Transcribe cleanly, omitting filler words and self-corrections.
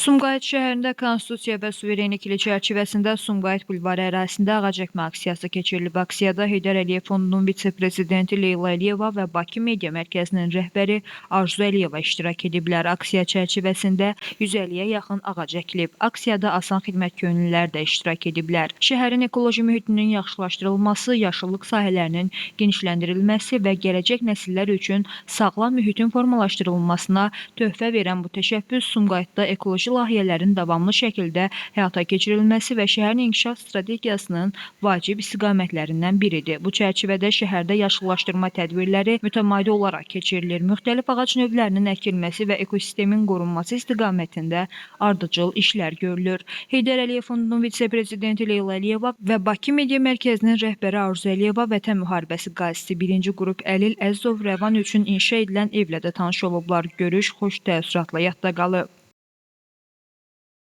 Sumqayıt şəhərində Konstitusiya və suverenlik ili çərçivəsində Sumqayıt bulvarı ərazisində ağac əkmə aksiyası keçirilib. Aksiyada Heydər Əliyev Fondunun vitse-prezidenti Leyla Əliyeva və Bakı Media Mərkəzinin rəhbəri Arzu Əliyeva iştirak ediblər. Aksiya çərçivəsində 150-yə yaxın ağac əkilib. Aksiyada asan xidmət könüllülər də iştirak ediblər. Şəhərin ekoloji mühitinin yaxşılaşdırılması, yaşıllıq sahələrinin genişləndirilməsi və gələcək nəsillər üçün sağlam mühitin formalaşdırılmasına töhfə verən bu təşəbbüs Sumqayıtda ekoloji layihələrin davamlı şəkildə həyata keçirilməsi və şəhərin inkişaf strategiyasının vacib istiqamətlərindən biridir. Bu çərçivədə şəhərdə yaşıllaşdırma tədbirləri mütəmadi olaraq keçirilir. Müxtəlif ağac növlərinin əkilməsi və ekosistemin qorunması istiqamətində ardıcıl işlər görülür. Heydər Əliyev Fondunun vitse-prezidenti Leyla Əliyeva və Bakı Media Mərkəzinin rəhbəri Arzu Əliyeva Vətən müharibəsi qazisi 1-ci qrup Əlil Əzizov Rəvan üçün inşa edilən evlə də tanış olublar. Görüş xoş təəssüratla yadda qalıb.